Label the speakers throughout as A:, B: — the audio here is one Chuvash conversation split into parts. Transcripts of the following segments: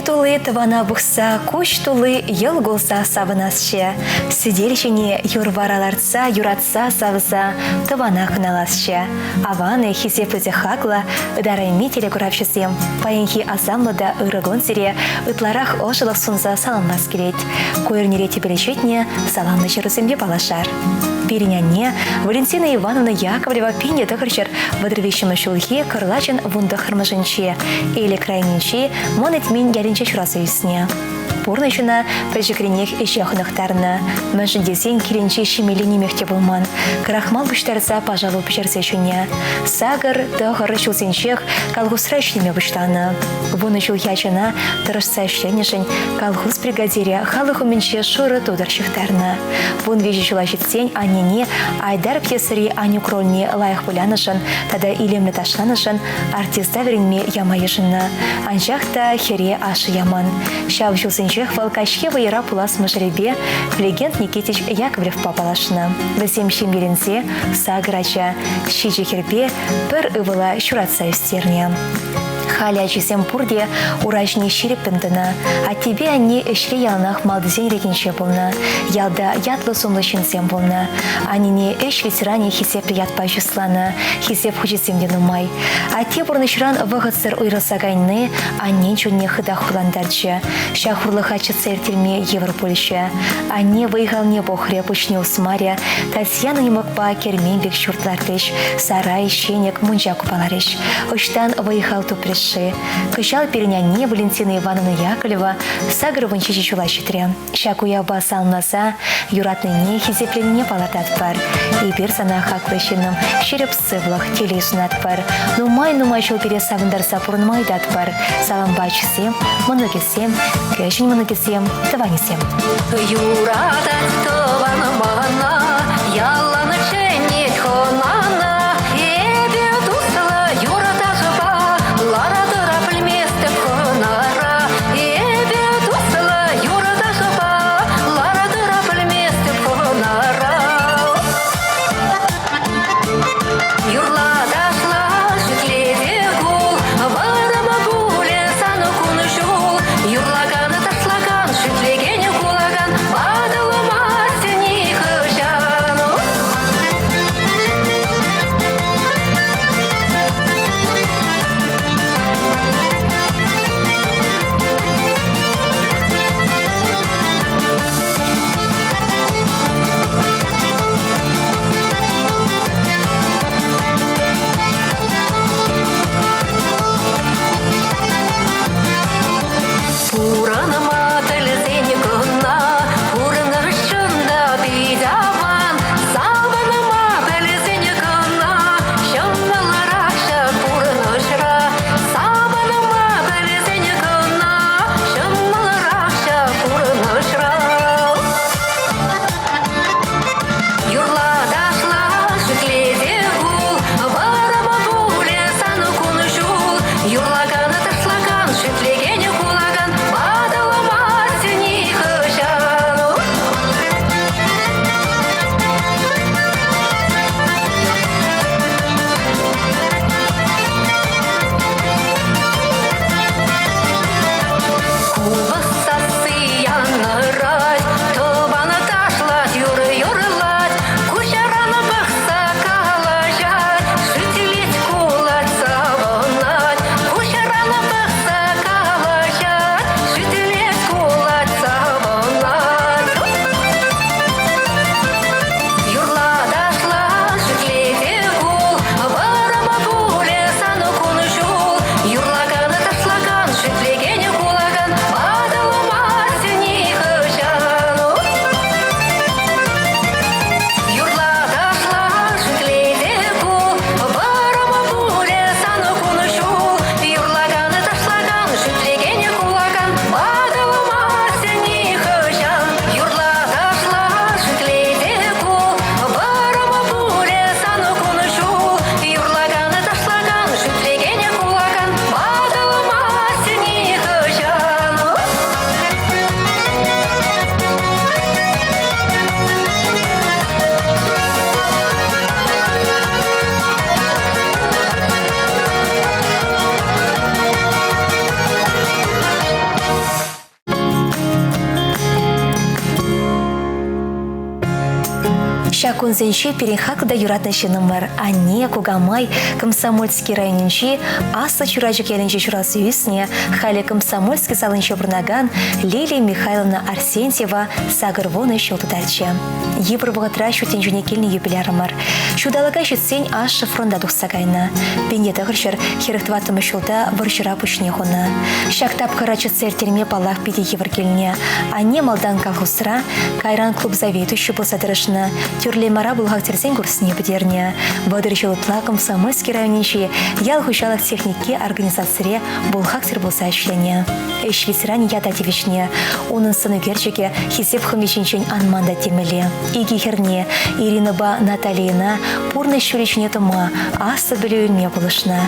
A: тулли тӑвана пухса куҫ тулли йӑл кулса савӑнасчӗ. Сӗтел ҫине юр-вара лартса юратса савса тӑвана хӑналасчӗ. Аван-и, хисеплӗ те хаклӑ, ытарайми телекуравҫӑсем. Паянхи асамлӑ та ырӑ кун сире ытларах ӑшӑлӑх сунса саламлас килет. Ку эрнере тӗпеле ҫитнӗ саламлӑ ҫырусемпе паллашар. Пирӗн анне Валентина Ивановна Яковлева 1933 ҫулхи кӑрлачӑн вунтӑххӑрмӗшӗнче Элӗк районӗнчи Мӑн Этмен ялӗнче ҫуралса ӳснӗ. Пурнӑҫ ӑна пӗчӗкренех ӗҫе хӑнӑхтарнӑ. Мӗншӗн тесен килӗнче ҫимелли нимех те пулман. Крахмал пуҫтарса пашалу пӗҫерсе ҫинӗ. Сакӑр, тӑхӑр ҫулсенчех колхозра ӗҫлеме пуҫланӑ. Вунӑ ҫулхи ачана тӑрӑшса ӗҫленӗшӗн колхоз бригадирӗ халӑх умӗнче шурӑ тутӑр ҫыхтарнӑ. Вунвиҫӗ ҫула ҫитсен аннене Айдар пьесӑри Анюк рольне лайӑх вылянӑшӑн тата илемлӗ ташланӑшӑн артиста вӗренме яма йышӑннӑ. Анчах та хӗре ашшӗ яман. Ҫав ҫулсенчех вӑл каҫхи вӑйӑра пулас мӑшӑрӗпе Флегент Никитич Яковлевпа паллашнӑ. Вӗсем ҫемьеленсе сакӑр ача, ҫичӗ хӗрпе пӗр ывӑла ҫуратса ӳстернӗ. Халӗ ачисем пурте ура ҫине ҫирӗппӗн тӑнӑ. Аттепе анне ӗҫре яланах малтисен ретӗнче пулнӑ. Ялта ятлӑ-сумлӑ ҫынсем пулнӑ. Аннене ӗҫ ветеранӗ хисеплӗ ятпа чысланӑ. Хисеп хучӗсем те нумай. Атте пурнӑҫран вӑхӑтсӑр уйрӑлса кайни аннен чунне хытах хурлантарчӗ. Ҫак хурлӑха чӑтса ирттерме йывӑр пулчӗ. Анне вӑй-халне пӑхрӗ, пуҫне усмарӗ. Татьяна йӑмӑкпа кермен пек ҫурт лартрӗҫ, сарай, ҫенӗк, мунча купаларӗҫ. Ӑҫтан вӑй-хал тупрӗҫ-ши? Кӑҫал пирӗн анне Валентина Ивановна Яковлева 87 ҫула ҫитрӗ. Ҫак уявпа саламласа юратнине, хисепленине палӑртатпӑр. Эпир сана, хаклӑ ҫыннӑм, ҫирӗп сывлӑх, телей сунатпӑр. Нумай-нумай ҫул пире савӑнтарса пурӑнма ыйтатпӑр. Салампа ачисем, мӑнукӗсем, кӗҫӗн мӑнукӗсем, тӑванӗсем.
B: Юратать тӑван мана, ялан чӗнет хӑнана. Эпӗ туслӑ юрташпа лара-тӑра пӗлместӗп хӑнара. Эпӗ туслӑ юрташпа лара-тӑра пӗлместӗп хӑнара. Юрла, ташла, шӳтле кул, вӑрӑм пулӗ сан кун-ҫул. Юрлакан, ташлакан, шӳтлекен, кулакан ватӑлмасть.
A: Ҫак кунсенче пирӗн хаклӑ та юратнӑ ҫыннӑмӑр, анне, кукамай, Комсомольски районӗнчи Аслӑ Чурачӑк ялӗнче ҫуралса ӳснӗ, халӗ Комсомольски салинче пурӑнакан Лилия Михайловна Арсентьева 80 ҫул тутарчӗ. Йывӑр вӑхӑтра ҫут тӗнчене килнӗ юбилярӑмӑр. Ҫулталӑка ҫитсен ашшӗ фронта тухса кайнӑ. 1944 ҫулта вӑрҫӑра пуҫне хунӑ. Ҫак тапхӑра чӑтса ирттерме, паллах, питӗ йывӑр килнӗ. Анне малтан колхозра, кайран клуб заведующи пулса тӑрӑшнӑ, тӳрлемара бухгалтерсен курсне пӗтернӗ. 30 ҫул ытла Комсомольски районӗнчи ял хуҫалӑх техники организацире бухгалтер пулса ӗҫленӗ. Ӗҫ ветеранӗ ята тивӗҫнӗ. Унӑн сӑнӳкерчӗкӗ Хисеп хӑми ҫинчен анман та темелле. Икӗ хӗрне, Иринӑпа Наталийӑна, пурнӑҫ ҫулӗ ҫине тӑма, аслӑ пӗлӳ илме пулӑшнӑ.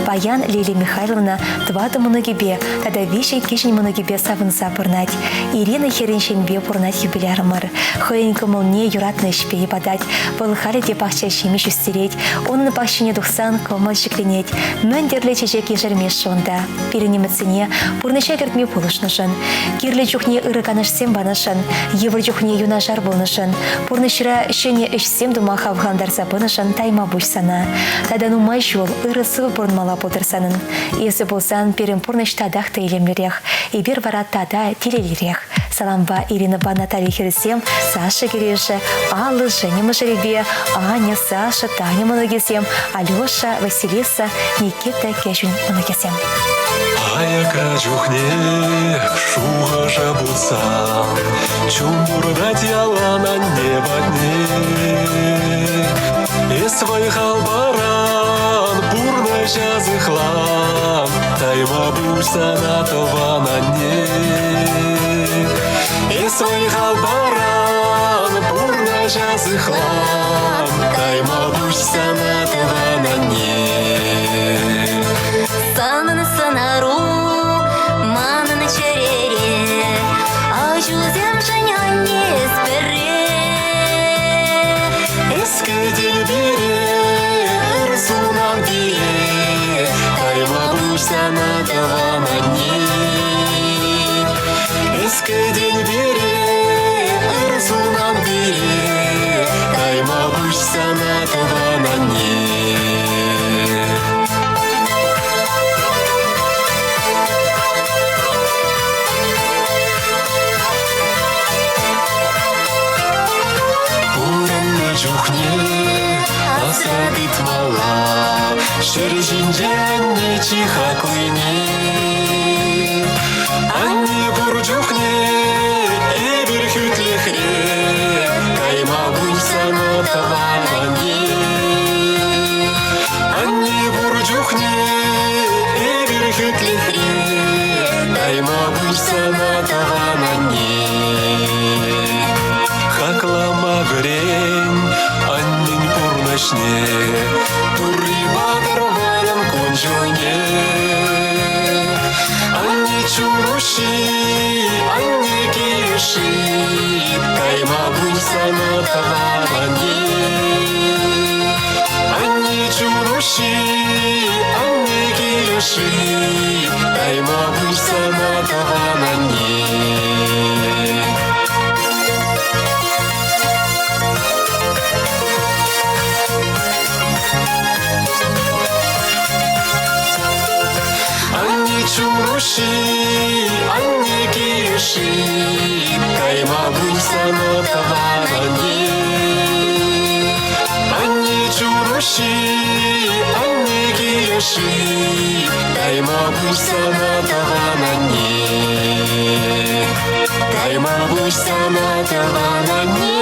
A: Паян Лилия Михайловна тӑватӑ мӑнукӗпе тата виҫӗ кӗҫӗн мӑнукӗпе савӑнса пурӑнать. Ирина хӗрӗн ҫемйипе пурӑнать юбилярӑмӑр. Хӑйӗн кӑмӑлне юратнӑ ӗҫпе йӑпатать. Вӑл халӗ те пахча ҫимӗҫ ӳстерет. Унӑн пахчине тухсан кӑмӑл ҫӗкленет. Мӗн тӗрлӗ чечек ешермест-ши унта? Пирӗн ӗмӗтсене пурнӑҫа кӗртме пулӑшнӑшӑн, кирлӗ чухне ырӑ канашсем панӑшӑн, йывӑр чухне юнашар пулнӑшӑн, пурнӑҫра ҫӗнӗ ӗҫсем тума хавхалантарса пынӑшӑн тайма пуҫ сана. Тата нумай ҫул ырӑ-сывӑ пурӑнмалла пултӑр санӑн. Эсӗ пулсан пирӗн пурнӑҫ татах та илемлӗрех, эпир вара тата телейлӗрех. Салампа Иринӑпа Наталья хӗрӗсем, Саша кӗрешӗ, Алла Женя мӑшӑрӗпе, Аня, Саша, Таня мӑнукӗсем, Алеша, Василиса, Никита кӗҫӗн мӑнукӗсем.
C: Аякра чухне шухӑша путсан чун пурӑнать ялан анне патне. Эс вӑй-хал паран, пурнӑҫа сыхлан, тайма пуҫ сана тӑван анне. Эс вӑй-хал паран, пурнӑҫа сыхлан, тайма пуҫ сана тӑван анне.
B: Санӑн сӑнару манӑн чӗрере, аҫусемшӗн анне эс пӗрре.
C: Эс кӗтен пире, ыр сунан пире, тайма пуҫ сана тӑван анне. Эс кӗтен пире, ыр сунан пире, тайма пуҫ сана тӑван анне. Пурӑннӑ чухне асра тытмалла ҫӗр ҫинче анне чи хаклине. Анне пур чухне эпир хӳтлӗхре, кайма пуҫсана тӑван анне. Анне пур чухне эпир хӳтлӗхре, кайма пуҫсана тӑван анне. Хаклама вӗрен аннен пурнӑҫне, Турри патӑр манӑн кун-ҫулне. Анне чун-уҫҫи, анне килӗши, кайма пуҫсана тӑван анне. Анне чун-уҫҫи, анне килӗши, кайма пуҫсана тӑван анне. Анне чун-уҫҫи, анне килӗши, кайма пуҫсана тӑван анне. Анне чун-уҫҫи, анне килӗши, кайма пуҫсана тӑван анне. Кайма пуҫсана тӑван анне.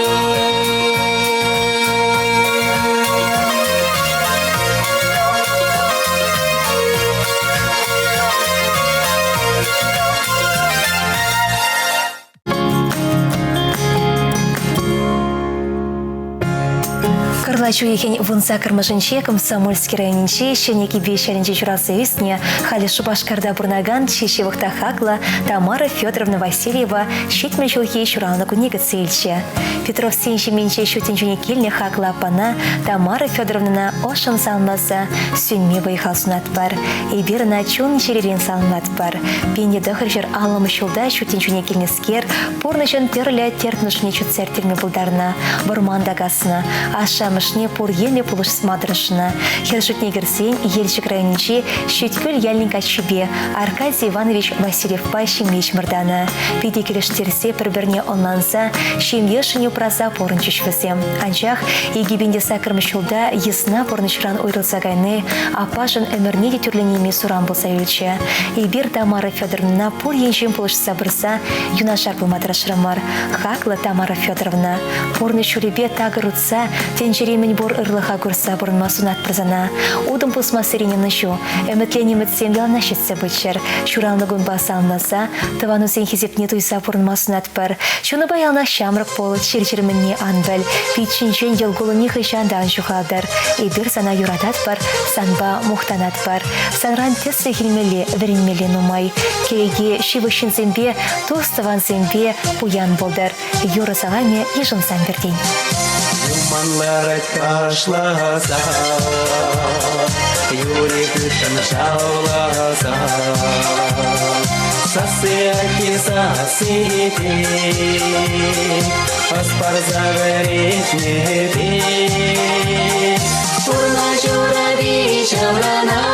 A: Кӑрлач уйӑхӗн вунсаккӑрмӗшӗнче Комсомольски районӗнчи Ҫӗнӗ Кипеҫ ялӗнче ҫуралса ӳснӗ, халӗ Шупашкарта пурӑнакан чи ҫывӑх та хаклӑ Тамара Федоровна Васильева 70 ҫулхи ҫуралнӑ кунне кӗтсе илчӗ. Петровсен ҫемйинче ҫут тӗнчене килнӗ хаклӑ аппана Тамара Федоровнӑна ӑшшӑн саламласа сӳнми вӑй-хал сунатпӑр. Эпир ӑна чун-чӗререн саламлатпӑр. 1950 ҫулта ҫут тӗнчене килнӗскер пурнӑҫӑн тӗрлӗ терт-нушине чӳтсе ирттерме пултарнӑ, вӑрман та каснӑ, ашшӗ-амӑшне пур енлӗ пулӑшма тӑрӑшнӑ. Хӗр шутне кӗрсен Елчӗк районӗнчи Ҫӳткӳл ялӗн каччипе Аркадий Иванович Васильевпа ҫемье чӑмӑртанӑ. Питӗ килӗштерсе пӗр-пӗрне ӑнланса ҫемьешӗн упраса пурӑнчӗҫ вӗсем. Анчах 2008 ҫулта йысна пурнӑҫран уйрӑлса кайни аппашӑн ӗмӗрне те тӳрленейми суран пулса юлчӗ. Эпир Тамара Федоровнӑна пур енчен пулӑшса пырса юнашар пулма тӑрӑшрӑмӑр. Хаклӑ Тамара Федоровна, пурнӑҫ ҫулӗпе такӑр утса тӗнчери мӗнпур ырлӑха курса пурӑнма сунатпӑр сана. Утӑм пусмассерен ӑнӑҫу, ӗмӗтленӗ ӗмӗтсем яланах ҫитсе пыччӑр. Ҫуралнӑ кунпа саламласа тӑванусен хисепне туйса пурӑнма сунатпӑр. Чунупа яланах ҫамрӑк пул, чир-чӗр мӗнне ан пӗл. Пит ҫинчен йӑл кулӑ нихӑҫан та ан ҫухалтӑр. Эпир сана юрататпӑр, санпа мухтанатпӑр. Санран тӗслӗх илмелли, вӗренмелли нумай. Кӗреке ҫывӑх ҫынсемпе, тус-тӑвансемпе пуян пултӑр. Юрӑ саламӗ йышӑнсан пиртен.
D: Юман ларать кашласа, Юри хыттӑн шавласа. Сасси аки сасси те, Ӑс парса вӗрентнӗ те.
B: Пурнӑҫ урапи ҫаврӑнать,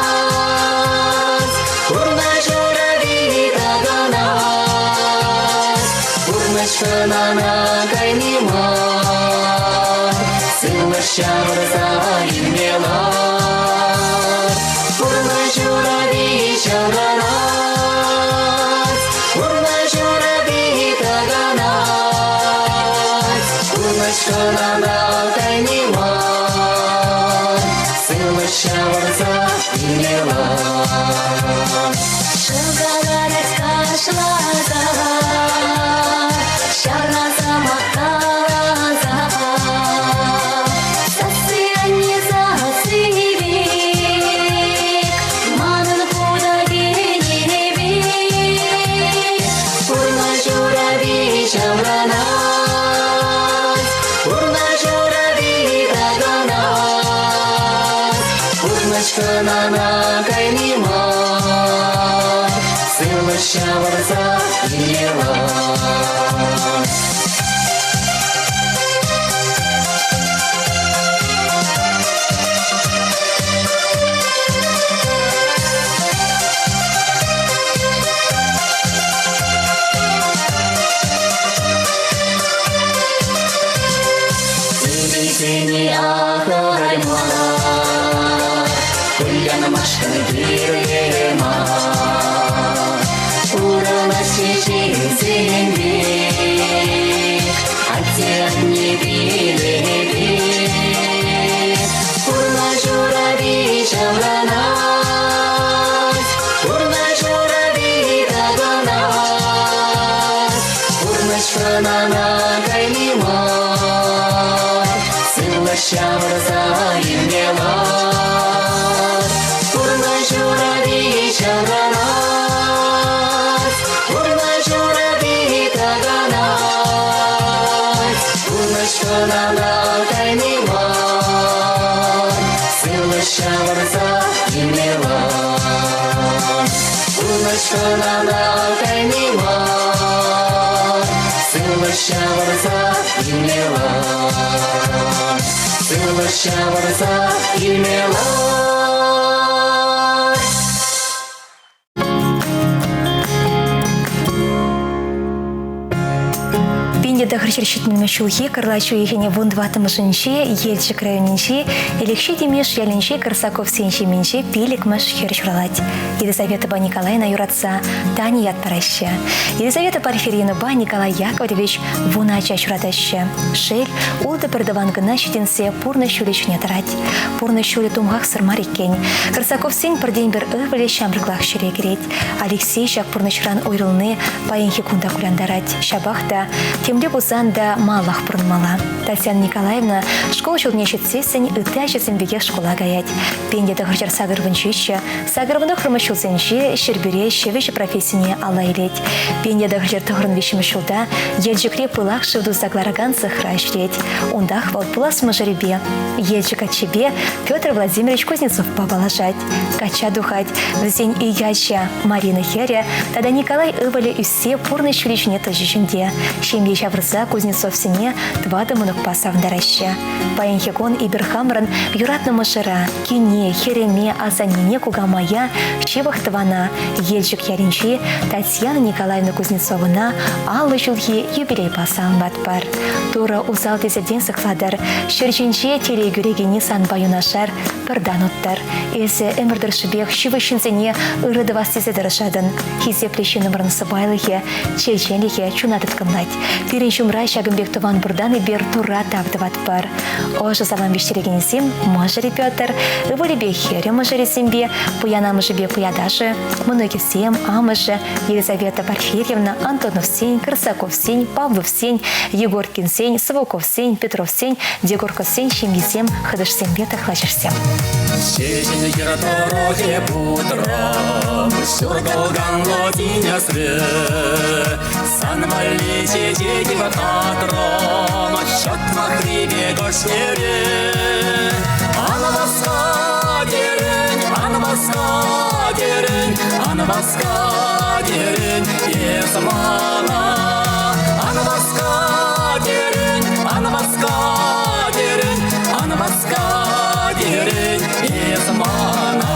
B: Пурнӑҫ урапи такӑнать.
D: Пурнӑҫ хӑнана кайни мар, Сывлӑш ҫавӑрса илме лар.
B: Пурнӑҫ урапи ҫаврӑнать, Пурнӑҫ урапи такӑнать.
D: Пурнӑҫ хӑнана кайни мар, Сывлӑш ҫавӑрса илме лар.
B: Шӑкаларать кашласа, ҫавраса махтаса. Сасси анне сасси пек, манӑн хута кӗнӗ пек.
D: Пурнӑҫ урапи ҫаврӑнать, пурнӑҫ урапи такӑнать. Пурнӑҫ хӑнана кайни мар, сывлӑш ҫавӑрса илме лар. Сыввисене ахӑрма, кулянмашкӑн кирлӗ мар. Пурӑнасчӗ ҫынсем пек, атте-анне пилӗпе. Пурнӑҫ урапи ҫаврӑнать, пурнӑҫ урапи такӑнать. Пурнӑҫ хӑнана кайни мар, сывлӑш ҫавӑрса илме лар. Пурнӑҫ урапи ҫаврӑнать, пурнӑҫ урапи такӑнать. Пурнӑҫ хӑнана кайни мар, сывлӑш ҫавӑрса илме лар. Пурнӑҫ хӑнана кайни мар, сывлӑш ҫавӑрса илме лар. Сывлӑш ҫавӑрса илме лар.
A: 1970 ҫулхи кӑрлач уйӑхӗн вунтӑваттӑмӗшӗнче Елчӗк районӗнчи Элекҫей Тимеш ялӗнчи Корсаковсен ҫемйинче пилӗкмӗш хӗр ҫуралать. Елизаветӑпа Николайна юратса Таня ят параҫҫӗ. Елизавета Порфирьевнӑпа Николай Яковлевич вунӑ ача ҫуратаҫҫӗ. Шел, ултӑ пӗртӑван кӑна ҫитӗнсе пурнӑҫ ҫулӗ ҫине тӑрать. Пурнӑҫ ҫулӗ тумхахсӑр мар иккен. Корсаковсен пӗртен-пӗр ывӑлӗ ҫамрӑклах ҫӗре кӗрет. Алексей ҫак пурнӑҫран уйрӑлни паянхи кун та кулянтарать. Ҫапах та темле. пулсан та малах пурӑнмалла. Татьяна Николаевна шкул ҫулне ҫитсессӗн ытти ачасем пекех шкула каять. Пенте тӑхӑрҫар сакӑрвун ҫиччӗ, сакӑрвун тӑххӑрмӗш ҫулсенче Ҫӗрпӳре ҫӗвӗҫ профессине алла илет. Пенте тӑхӑрҫар тӑхӑрӑн виҫҫӗмӗш ҫулта Елчӗкре пылак шыв туса кӑларакан цехра ӗҫлет. Унтах вӑл пулас мӑшӑрӗпе, Елчӗк каччипе Петр Владимирович Кузнецовпа паллашать. Качча тухать. Вӗсен икӗ ача, Марина хӗрӗ тата Николай ывӑлӗ ӳссе пурнӑҫ ҫулӗ ҫине тӑчӗҫ ӗнтӗ. Ҫемье ҫавӑрса Кузнецовсене тӑватӑ мӑнукпа савӑнтараҫҫӗ. Паянхи кун эпир хамӑрӑн юратнӑ мӑшӑра, кине, хӗрӗме, асаннене, кукамая, ҫывӑх тӑвана, Елчӗк ялӗнчи Татьяна Николаевна Кузнецовӑна 50 ҫулхи юбилейпа саламлатпӑр. Турӑ усал тӗселтен сыхлатӑр, ҫӗр ҫинче телей кӳрекене санпа юнашар пӗртан уттӑр. Эсӗ ӗмӗр тӑршшӗпех ҫывӑх ҫынсене ырӑ тӑвас тесе тӑрӑшатӑн. Хисеплӗ ҫыннӑмӑрӑн сӑпайлӑхӗ, чеченлӗхӗ чуна тыткӑнлать. Пирӗн ҫумра ҫакӑн пек тӑван пуртан эпир Турра тав тӑватпӑр. Ӑшӑ салам вӗҫтерекенсем мӑшӑрӗ Петр, ывӑлӗпе хӗрӗ мӑшӑрӗсемпе, пуянамӑшӗпе пуяташӗ, мӑнукӗсем, амӑшӗ Елизавета Порфирьевна, Антоновсен, Крысаковсен, Павловсен, Егоркинсен, Своковсен, Петровсен, Дегорковсен ҫемйисем хӑтӑшсемпе тӑхлачӑшсем.
E: Ҫеҫен хӗр тӑрӑхӗ путрӑм, ҫуртӑлканлӑ тинӗсре. Сан валли чечек катрӑм, ҫӑтмахри пек ӑшнере. Ан васка терӗн, ан васка терӗн, ан васка терӗн, эс мана. Ан васка терӗн, ан васка терӗн, ан васка терӗн, эс мана.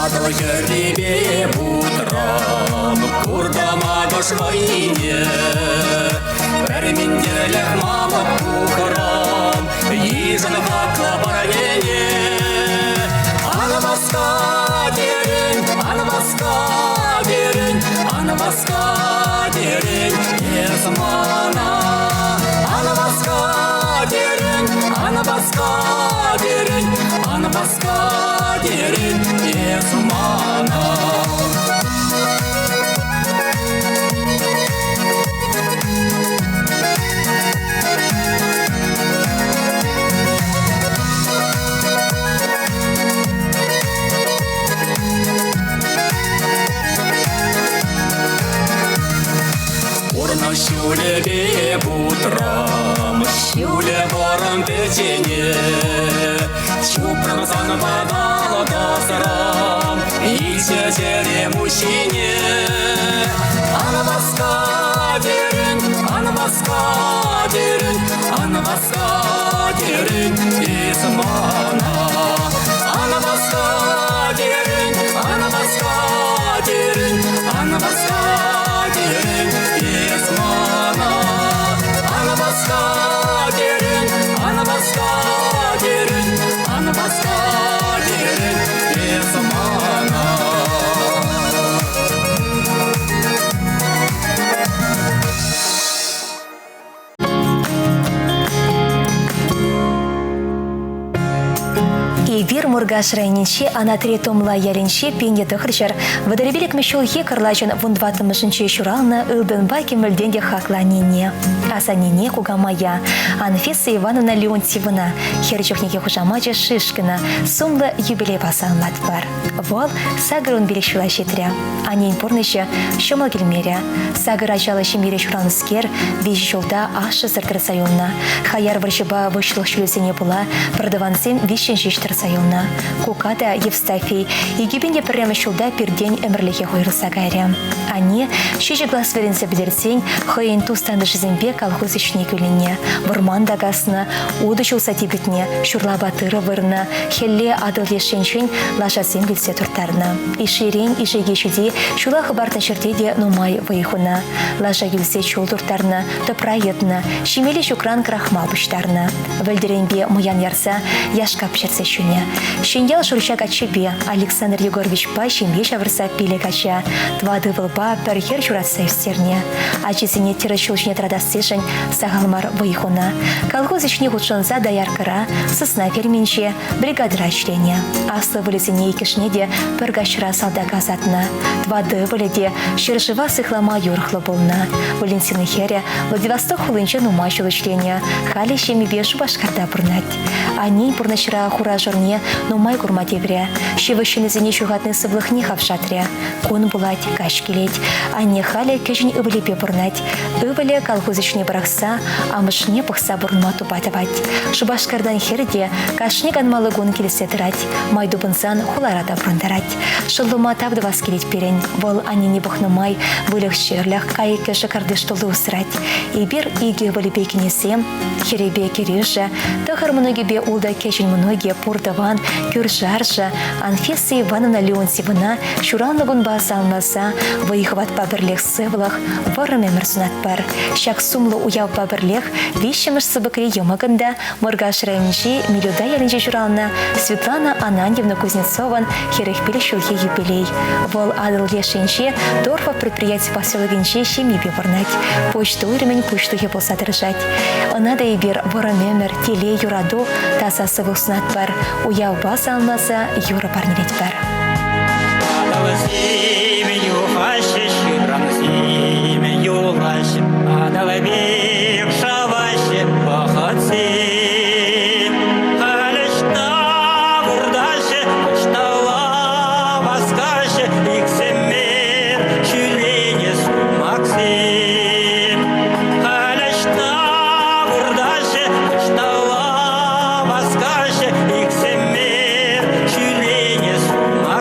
E: Атӑл хӗррипе путрӑм, куртӑм акӑш вӑйне. Пӗр минтерлӗх мамӑк пухрӑм, йышӑн хаклӑ парнене. Ан васка терӗн, ан васка терӗн, ан васка терӗн, эс мана. Ан васка терӗн, ан васка терӗн, ан васка терӗн, эс мана. Пурнӑҫ ҫулӗпе путрӑм, ҫулӗ вӑрӑм пӗччене. Чупрӑм санпа тӑсрӑм, илчӗ чӗрем уҫҫине. Ан васка терӗн, ан васка терӗн, ан васка терӗн, эс мана. Ан васка терӗн, ан васка терӗн, ан васка терӗн, эс мана. Ан васка терӗн, ан васка терӗн, ан васка терӗн, эс мана.
A: Эпир Муркаш районӗнчи Анатри Томла ялӗнчи пин тӑхӑрҫӗр вӑтӑр пилӗкмӗш ҫулхи кӑрлачӑн вунтӑваттӑмӗшӗнче ҫуралнӑ ылтӑнпа кӗмӗлтен те хаклӑ аннене, асаннене, кукамая Анфиса Ивановна Леонтьевӑна, хӗр чухнехи хушамачӗ Шишкина, сумлӑ юбилейпа саламлатпӑр. Вӑл 85 ҫула ҫитрӗ. Аннен пурнӑҫӗ ҫӑмӑл килмерӗ. Сакӑр ачаллӑ ҫемьере ҫуралнӑскер виҫӗ ҫулта ашшӗсӗр тӑрса юлнӑ. Хаяр вӑрҫӑпа выҫлӑх ҫулӗсене пула пӗртӑвансем виҫҫӗн ҫеҫ тӑрса юлнӑ. Кука та Евстафий 2001 ҫулта пиртен ӗмӗрлӗхех уйрӑлса кайрӗ. Анне ҫичӗ класс вӗренсе пӗтерсен хӑйӗн тус-тантӑшӗсемпе колхоз ӗҫне кӳлӗннӗ. Вӑрман та каснӑ, утӑ ҫулса типӗтнӗ, ҫурлапа тырӑ вырнӑ, хӗлле Атӑл лешенчен лашасем килсе турттарнӑ. Ишейрен Ишеке ҫити ҫула хӑпартнӑ ҫӗрте те нумай вӑй хунӑ. Лаша кӳлсе чул турттарнӑ, тӑпра йӑтнӑ, ҫимелли ҫукран крахмал пуҫтарнӑ. Вӗлтӗренпе мӑян ярса яшка пӗҫерсе ҫинӗ. Ҫӗньял Шурҫа каччипе Александр Егоровичпа ҫемье ҫавӑрса пилӗк ача, тӑватӑ ывӑлпа пӗр хӗр ҫуратса ӳстернӗ. Ачисене тӗрӗс ҫул ҫине тӑратассишӗн сахал мар вӑй хунӑ. Колхоз ӗҫне хутшӑнса дояркӑра, сысна ферминче, бригадӑра ӗҫленӗ. Аслӑ ывӑлӗсене иккӗшне те пӗр каҫра салтака ӑсатнӑ. Тӑватӑ ывӑлӗ те ҫӗршыва сыхлама юрӑхлӑ пулнӑ. Валентина хӗрӗ Владивосток хулинче нумай ҫул ӗҫленӗ, халӗ ҫемйипе Шупашкарта пурӑнать. Аннен пурнӑҫра хура-шурне нумай курма тиврӗ. Ҫывӑх ҫыннисене ҫухатни сывлӑхне хавшатрӗ. Кун пулать, каҫ килет. Анне халӗ кӗҫӗн ывӑлӗпе пурӑнать. Ывӑлӗ колхоз ӗҫне пӑрахса амӑшне пӑхса пурӑнма тупа тӑвать. Шупашкартан хӗр те кашни канмалли кун килсе тӑрать. Май тупӑнсан хулара та пурӑнтарать. Шӑллӑма тав тӑвас килет пирӗн. Вӑл аннене пӑхнӑ май выльӑх-чӗрлӗх, кайӑк-кӗшӗк картиш тулли усрать. Эпир икӗ ывӑлӗпе кинӗсем, хӗрӗпе кӗрӳшӗ, тӑхӑр мӑнукӗпе ултӑ кӗҫӗн мӑнукӗ пур тӑван, кӳршӗ-аршӑ Анфиса Ивановна Леонтьевӑна ҫуралнӑ кунпа саламласа вӑй-хӑватпа пӗрлех сывлӑх, вӑрӑм ӗмӗр сунатпӑр. Ҫак сумлӑ уявпа пӗрлех виҫҫӗмӗш сыпӑкри йӑмӑкӑн та Муркаш районӗнчи Милюта ялӗнче ҫуралнӑ Светлана Ананьевна Кузнецован 45 ҫулхи юбилей. Вӑл Атӑл леш енче Торфа предприяти поселокӗнче ҫемйипе пурӑнать. Почта уйрӑмӗн пуҫлӑхӗ пулса тӑрӑшать. Ӑна та эпир вӑрӑм ӗмӗр, телей, юрату, таса сывлӑх сунатпӑр. Уявпа саламласа юрӑ парнелетпӗр.
E: Атӑлсем юхаҫҫӗ, ҫырансем юлаҫҫӗ, Атӑлпех шаваҫҫӗ вӑхӑтсем. Халь ӑҫта выртаҫҫӗ, ӑҫталла васкаҫҫӗ, иксӗмӗр ҫӳренӗ сукмаксем. Халь ӑҫта выртаҫҫӗ, ӑҫталла васкаҫҫӗ, иксӗмӗр ҫӳренӗ сукмаксем.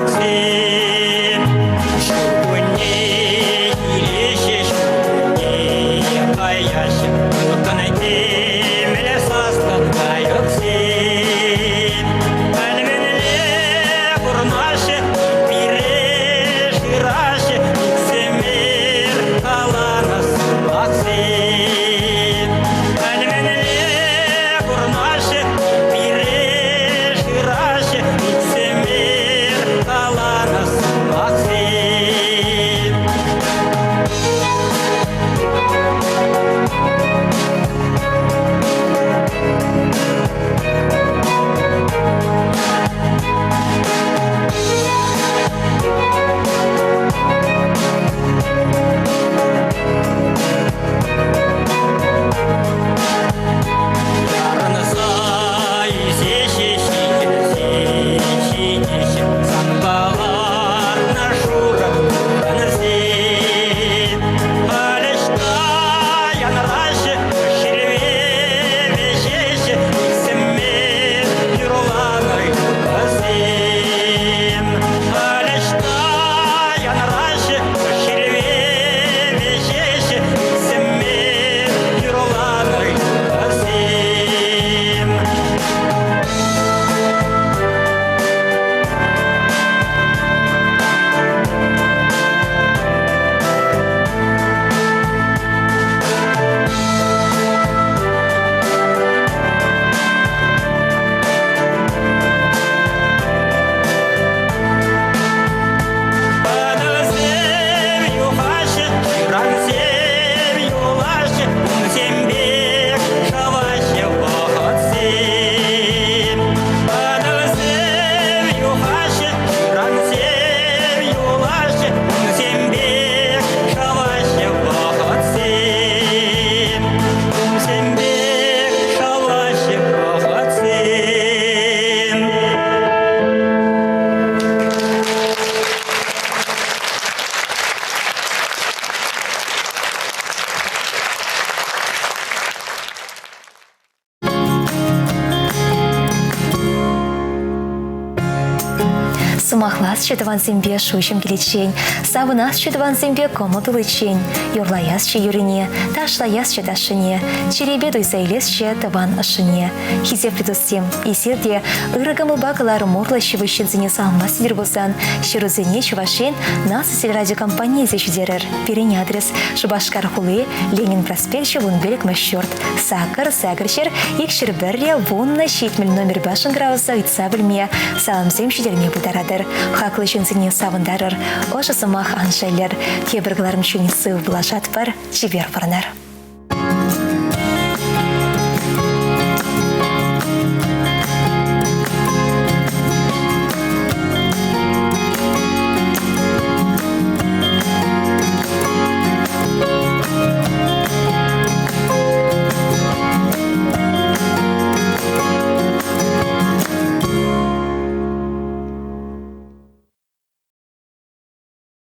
A: Юрлаясчӗ тӑвансемпе шуҫӑм киличчен, савӑнасчӗ тӑвансемпе кӑмӑл туличчен, юрлаясчӗ юррине, ташлаясчӗ ташшине, чӗрепе туйса илесчӗ тӑван ӑшшине. Хисеплӗ туссем, эсир те ырӑ кӑмӑлпа кӑларӑм урлӑ ҫывӑх ҫынсене саламлас тетӗр пулсан, ҫырусене Чӑваш Ен наци телерадиокомпанийӗ илсе ҫитерӗр. Пирӗн адрес Шупашкар хули, Ленин проспекчӗ, 15-мӗш ҫурт, 8 8 ҫӗр, 201 10 70 номерпа шӑнкӑравласа ыйтса пӗлме, саламсем ҫитерме пултаратӑр. Хаклӑ ҫынсене савӑнтарӑр, ӑшӑ сӑмах ан шеллӗр. Тепӗр кӑларӑм ҫын сыв пулашатпӑр, чипер пурӑнар.